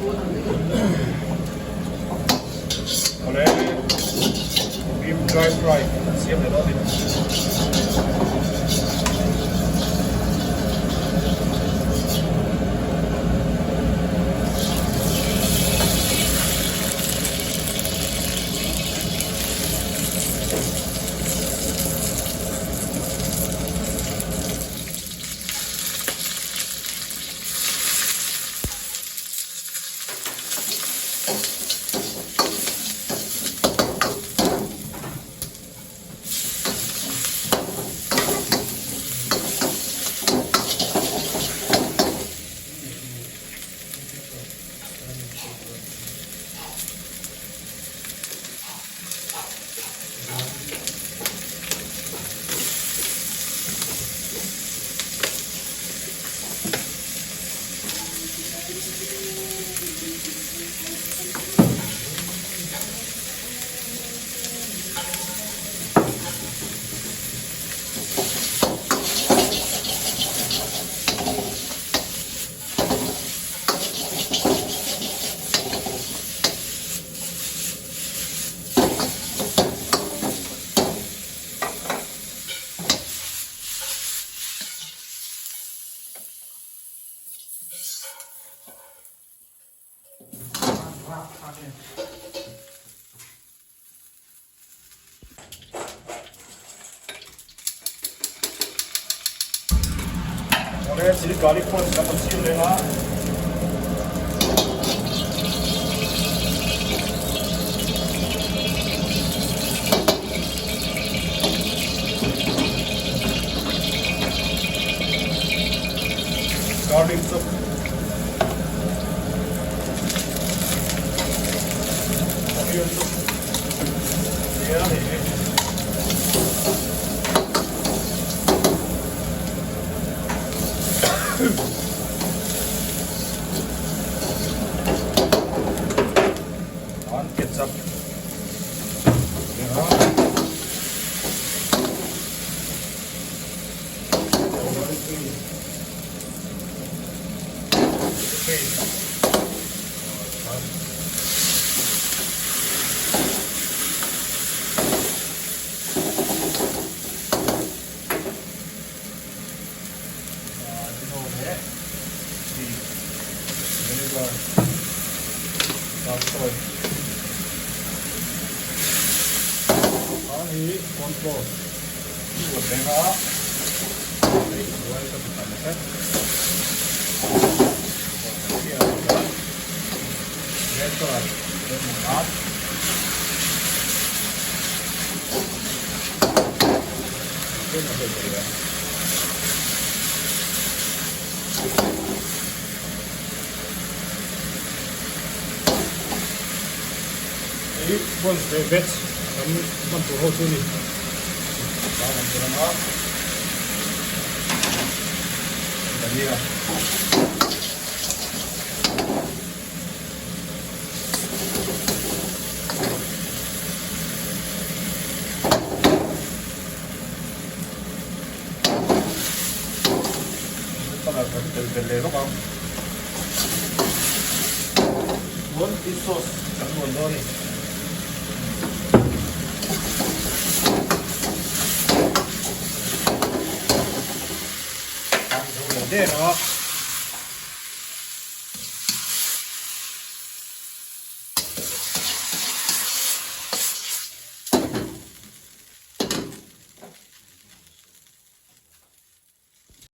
Awle beef dry fry kan siam leh dawn a ni. Awle chili garlic pawh kan rawn siam leh a. Garlic chop onion chop nia hei hi an ketchup Hei buns leh veg kan hman tur ho chu a ni. Tan an tel ang a, dhania. Colour kan tel belh leh lawk ang. Chuan fish sauce kan luan dawn a ni. Tan zo leh der a.